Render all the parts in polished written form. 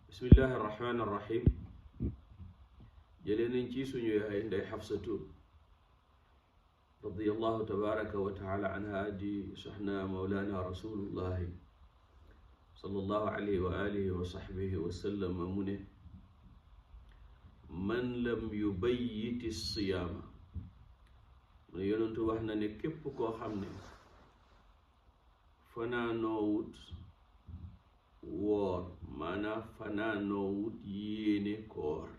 bismillahi irrahmani irrahim jëlee nañ ci suñu yaay ndey xafsatu radiallahu tabaraka wa taala anha di soxna mawlana rasulullahi sallallahu alayhi wa alihi wa sahbihi wa sallam mu ne man lam yubayyiti siyaama mu ne yonentu wax na ne képp koo xam ne fanaanoowut woor maanaam fanaanoowut yéene koor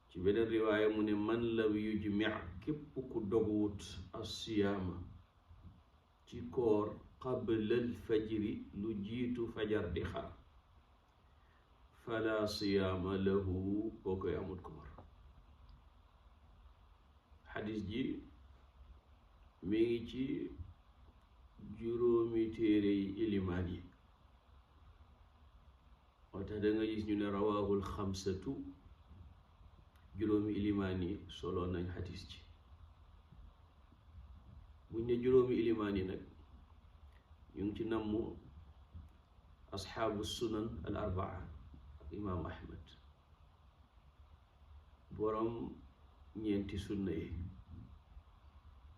ci beneen riwaaya mu ne man lam yujmi' képp ku dogwut as-siyaama ci koor qablal fajri lu jiitu fajar di xar fala siyaama lahu boo koy amut koor. xadis ji mi ngi ci juróomi téere yi ilimaan yi moo tax da nga gis ñu ne rawaahul xamsatu juróomi ilimaan yi solo nañ xadis ci. buñ ne juróomi ilimaan yi nag ñu ngi ci nammu asxaabu sunan al arbaa ak imaam ahmad borom ñeenti sunna yi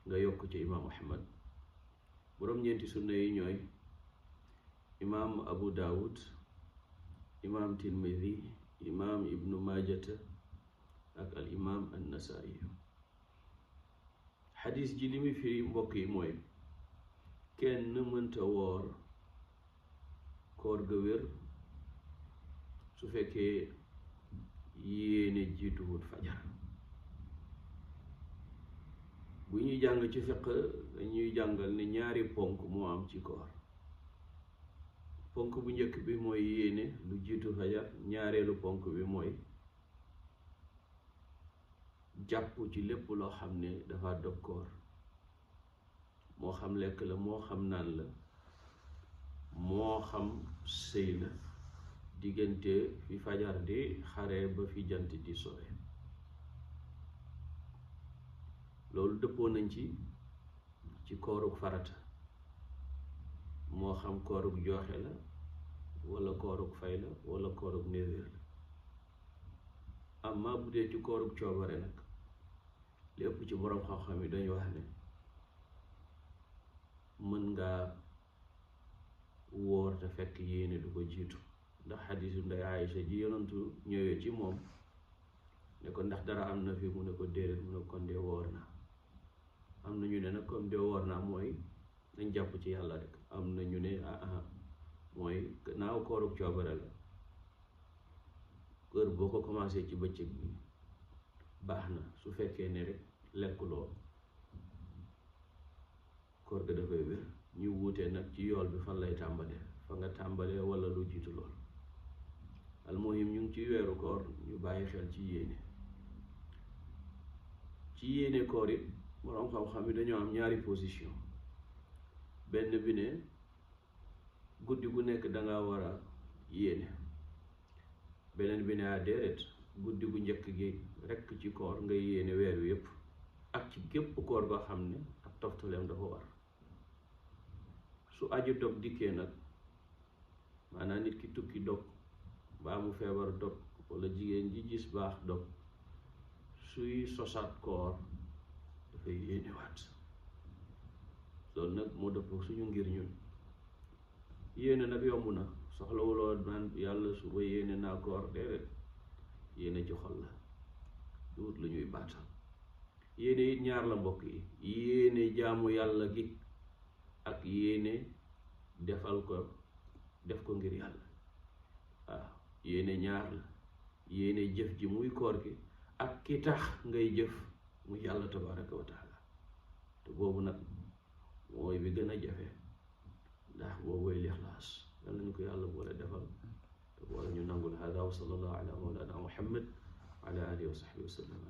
nga yokk ci imaam ahmad. borom ñeenti sunna yi ñooy imaam abu daawud, imaam tirmidi, imaam ibnu maajata ak al imaam annasaa'i. xadis ji li muy firi mbokk yi mooy kenn mënta woor koor ga wér su fekkee yéene jiituwut fajar. bu ñuy jàng ci fiq dañuy jàngal ne ñaari ponk moo am ci koor. ponk bu njëkk bi mooy yéene lu jiitu fajar. ñaareelu ponk bi mooy jàpp ci lépp loo xam ne dafa dog koor, moo xam lekk la, moo xam naan la, moo xam sëy la, diggante fi fajar di xare ba fi jant di sowe. loolu dëppoo nañ ci koorug farata, moo xam koorug joxe la wala koorug fay la wala koorug néevéer la. amma bu dee ci koorug coobare nag lépp ci boroom xam-xam yi dañu wax ne mën ngaa wóor te fekk yéene du ko jiitu, ndax xadiisu ndey Aïcha ji yonantu ñëwee ci moom ne ko ndax dara am na fi mu ne ko déedéet, mu ne kon dee wóor na. am na ñu ne nag comme de woor naa mooy nañ jàpp ci yàlla rek. am na ñu ne mooy naaw koorug coobare la, heure boo ko commencé ci bëccëg bi baax na, su fekkee ne rek lekkuloo koor ga dafay wér. ñu wuutee nag ci yool bi fan lay tàmbalee, fa nga tàmbalee wala lu jiitu lool. almuhim ñu ngi ci weeru koor, ñu bàyyi xel ci yéene koor it boroom xam-xam yi dañoo am ñaari position. benn bi ne guddi gu nekk danga war a yéene. beneen bi ne déedéet, guddi gu njëkk gi rekk ci koor nga yéene weer wi yépp ak ci gépp koor goo xam ne ak toftaleem dafa war. su aju dog dikkee nag, maanaam nit ki tukki dog, mbaa mu feebar dog, walla jigéen ji gis baax dog, suy sosaat koor dafay yéenewaat. loolu nag moo dëpp suñu ngir ñun. yéene nag yomb na, soxlawuloo naan yàlla suba yéene naa koor, déedéet. yéene ci xol la, duut lu ñuy baatal. yéene it ñaar la mbokk yi, yéene jaamu yàlla gi ak yéene def ko ngir yàlla. waaw yéene ñaar la, yéene jëf ji muy koor gi ak ki tax ngay jëf muy yàlla tabaraka wa taala. te boobu nag mooy bi gën a jafe, ndax boobu lixlaas. yal nañu ko yàlla boole defal te boole ñu nangul. hada wa sallallahu ala mawlana muhammad wa ala alihi wa sahbihi wa sallam.